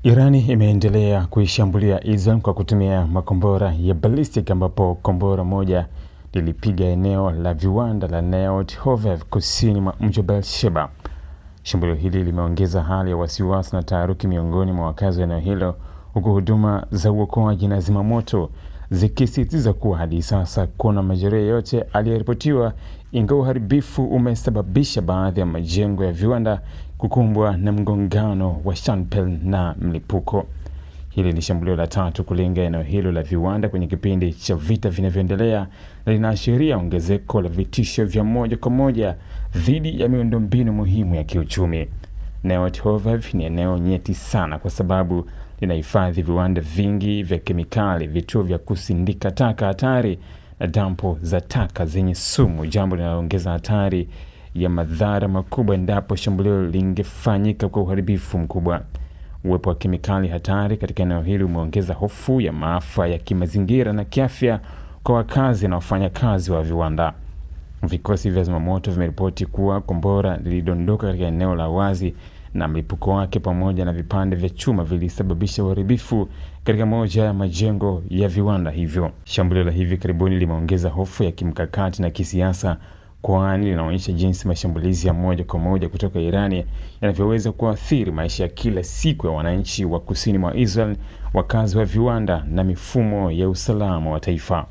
Irani imeendelea kuishambulia Israel kwa kutumia makombora ya ballistic ambapo kombora moja lilipiga eneo la viwanda la Neot Hovev kusini mwa mji wa Beersheba. Shambulio hili limeongeza hali ya wasiwasi na taharuki miongoni mwa wakazi wa eneo hilo, huku huduma za uokoaji na zimamoto zikisisitiza kuwa hadi sasa kuna majeruhi yoyote aliyeripotiwa, ingawa uharibifu umesababisha baadhi ya majengo ya viwanda kukumbwa na mgongano wa shrapnel na mlipuko. Hili ni shambulio la tatu kulenga eneo hilo la viwanda kwenye kipindi cha vita vinavyoendelea na linaashiria ongezeko la vitisho vya moja kwa moja dhidi ya miundombinu muhimu ya kiuchumi. Neot Hovev ni eneo nyeti sana kwa sababu linahifadhi viwanda vingi vya kemikali, vituo vya kusindika taka hatari na dampo za taka zenye sumu, jambo linaloongeza hatari ya madhara makubwa endapo shambulio lingefanyika kwa uharibifu mkubwa. Uwepo wa kemikali hatari katika eneo hili umeongeza hofu ya maafa ya kimazingira na kiafya kwa wakazi na wafanyakazi wa viwanda. Vikosi vya zimamoto vimeripoti kuwa kombora lilidondoka katika eneo la wazi na mlipuko wake pamoja na vipande vya chuma vilisababisha uharibifu katika moja ya majengo ya viwanda hivyo. Shambulio la hivi karibuni limeongeza hofu ya kimkakati na kisiasa, kwani linaonyesha jinsi mashambulizi ya moja kwa moja kutoka Irani yanavyoweza kuathiri maisha ya kila siku ya wananchi wa kusini mwa Israel, wakazi wa viwanda na mifumo ya usalama wa taifa.